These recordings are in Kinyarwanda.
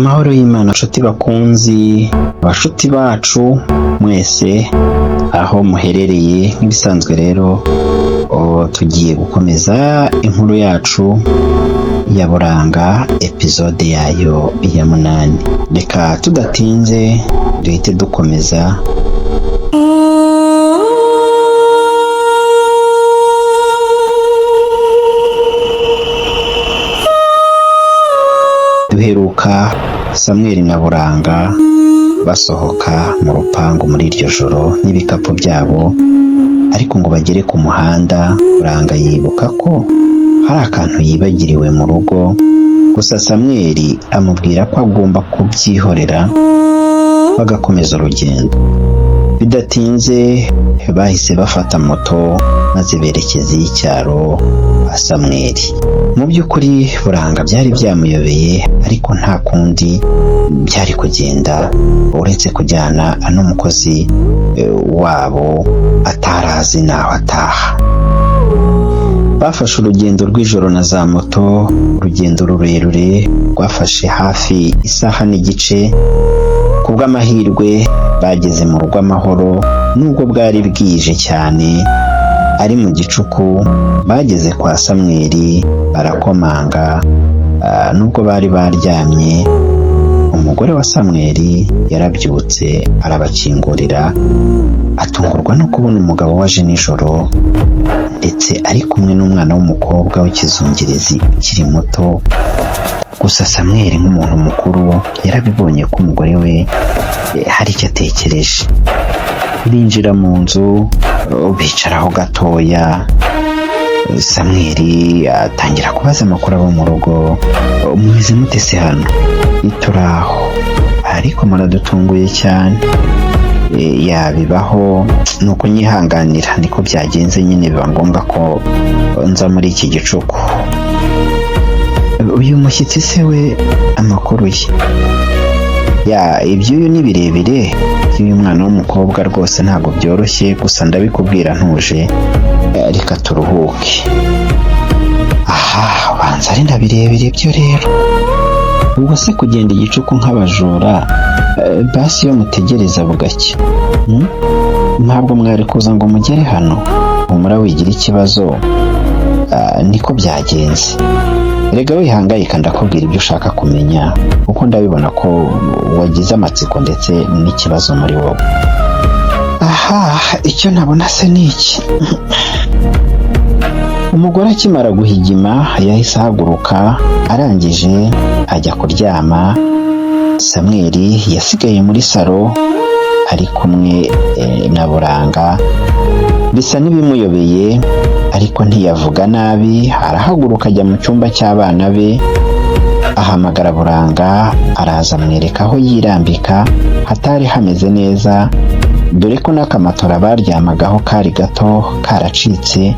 Amahoro y'Imana nshuti bakunzi, bashuti bacu mwese aho muherereye. Nk'ibisanzwe rero tugiye gukomeza inkuru yacu ya Buranga, episode yayo ya 8. Reka tudatinze duhite dukomeza. Duheruka Samweli na Buranga basohoka mu rupangu muri iryo joro n'ibikapu byabo, ariko ngo bagere ku muhanda Buranga yibuka ko hari akantu yibagiriwe mu rugo. Gusa Samweli amubwira ko agomba kubyihorera bagakomeza urugendo. Bidatinze bahise bafata moto maze berekeza iy'icyaro kwa Samweli. Mu by'ukuri Buranga byari byamuyobeye, ariko nta kundi byari kugenda uretse kujyana n'umukozi wabo atarazi n'aho ataha. Bafashe urugendo rw'ijoro na za moto, urugendo rurerure rwafashe hafi isaha n'igice. Ku bw'amahirwe bageze mu rugo amahoro, nubwo bwari bwije cyane ari mu gicuku. Bageze kwa Samweli barakomanga, nubwo bari baryamye. Umugore wa Samweli yarabyutse arabakingurira, atungurwa no kubona umugabo waje nijoro, ndetse ari kumwe n'umwana w'umukobwa w'ikizungerezi ukiri muto. Gusa Samweli nk'umuntu mukuru yarabibonye ko umugore we hari icyo atekereje. Binjira mu nzu, bicaraho gatoya. Samweli atangira kubaza amakuru abo mu rugo: "Mumeze mute se hano?" "Turaho, ariko muradutunguye cyane." "Yabibaho ni ukunyihanganira, niko byagenze nyine, biba ngombwa ko nza muri iki gicuku." "Uyu mushyitsi se we amakuru ye?" "Ya, iby'uyu ni birebire, by'uyu mwana w'umukobwa rwose ntabwo byoroshye, gusa ndabikubwira ntuje, reka turuhuke." "Aha ubanza ari na birebire byo rero. Ubwo se kugenda igicuku nk'abajura, basi iyo mutegereza bugacya, Ntabwo mwari kuza ngo mugere hano." "Humura wigira ikibazo, niko byagenze. Erega wihangayika, ndakubwira ibyo ushaka kumenya, kuko ndabibona ko wagize amatsiko ndetse n'ikibazo muri wowe." "Aha, icyo nabona se ni iki?" Umugore akimara guhigima yahise ahaguruka, arangije ajya kuryama. Samweli yasigaye muri salo ari kumwe na Buranga. Bisa n'ibimuyobeye, ariko ntiyavuga nabi. Arahaguruka ajya mu cyumba cy'abana be, ahamagara Buranga, araza amwereka aho yirambika hatari hameze neza, dore ko n'akamatora baryamagaho kari gato karacitse,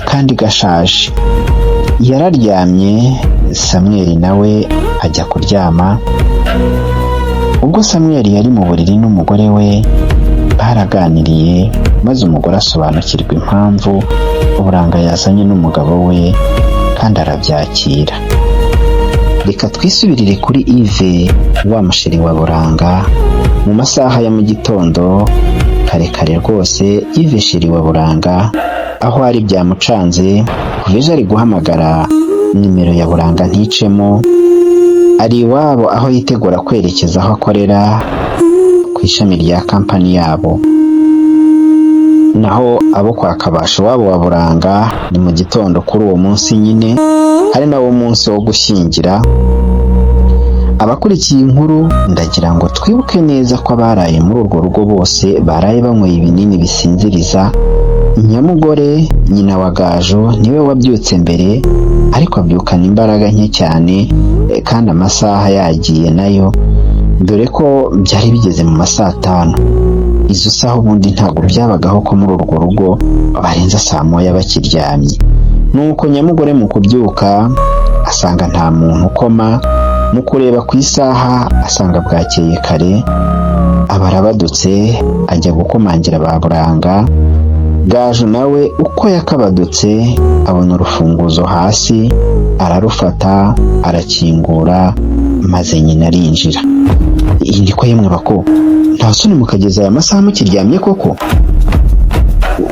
kandi gashaje. Yararyamye, Samweli nawe ajya kuryama. Ubwo Samweli yari mu buriri n'umugore we, baraganiriye, maze umugore asobanukirwa impamvu Buranga yazanye n'umugabo we, kandi arabyakira. Reka twisubirire kuri Yves, wa musheri wa Buranga. Mu masaha ya mu gitondo kare kare rwose, Yves sheri wa Buranga aho ari byamucanze. Kuva ejo ari guhamagara nimero ya Buranga nticemo. Ari iwabo aho yitegura kwerekeza aho akorera ku ishami rya kampani yabo. Naho abo kwa Kabasha iwabo wa Buranga, ni mu gitondo kuri uwo munsi nyine, ari nawo munsi wo gushyingira. Abakurikiye inkuru, ndagira ngo twibuke neza ko abaraye muri urwo rugo bose baraye banyweye ibinini bisinziriza. Nyamugore nyina wa Gaju niwe wabyutse mbere, ariko abyukana imbaraga nke cyane, kandi amasaha yagiye nayo, dore ko byari bigeze mu ma saa 5. Izo saha ubundi ntabwo byabagaho ko muri urwo rugo barenza saa 1 bakiryamye. Nuko nyamugore mu kubyuka asanga nta muntu ukoma, mu kureba ku isaha asanga bwakeye kare, aba arabadutse ajya gukomangira ba Buranga. Gaju nawe uko yakabadutse abona urufunguzo hasi, ararufata, arakingura, maze nyina arinjira. Iyi niko yemwe bako, nta soni mukageza aya masaha mukiryamye koko?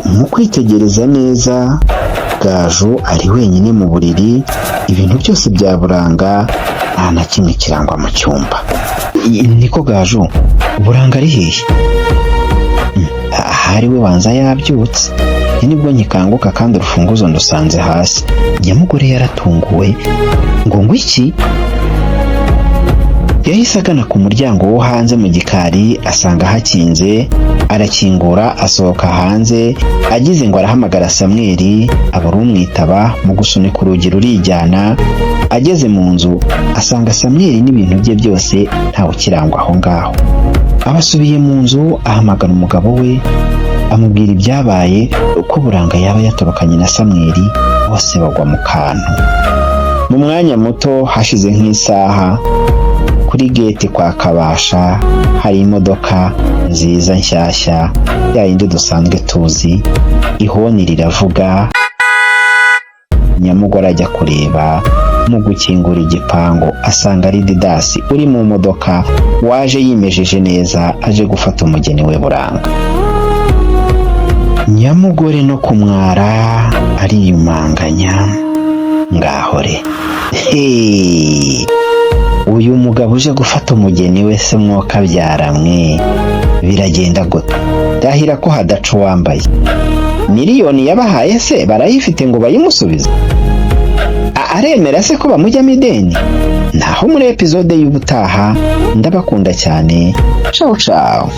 Mu kwitegereza neza, Gaju ari wenyine mu buriri, ibintu byose bya Buranga nta na kimwe kirangwa mu cyumba. Niko Gaju, Buranga ari hehe? Ahari we banza yabyutse. Nibwo nkikanguka kandi urufunguzo ndusanze hasi. Nyamugore yaratunguwe ngo iki? Yahise agana ku muryango wo hanze mu gikari, asanga hakinze, arakingura, asohoka hanze, agize ngo arahamagara Samweli, abura umwitaba. Mu gusunika urugi rurijyana, ageze mu nzu asanga Samweli n'ibintu bye byose ntawe ukirangwa aho ngaho. Abasubiye mu nzu, ahamagara umugabo we, amubwira ibyabaye, uko Buranga yaba yatorokanye na Samweli, bose bagwa mu kantu. Mu mwanya muto hashize nk'isaha, kuri gate kwa Kabasha hari imodoka nziza nshyashya, ya yindi dusanzwe tuzi. Ihoni riravuga, nyamugore ajya kureba. Mu gukingura igipangu asanga ari Didasi uri mu modoka, waje yimejeje neza, aje gufata umugeni we Buranga. Nyamugore no kumwara ariyumanganya, ngahore Hey! Uyu mugabo uje gufata umugeni we se mwokabyara mwe, biragenda gute? Ndahira ko hadaca uwambaye. Miliyoni yabahaye se barayifite ngo bayimusubize? Aremera se ko bamujyamo ideni? Naho muri episode y'ubutaha. Ndabakunda cyane, ciao ciao.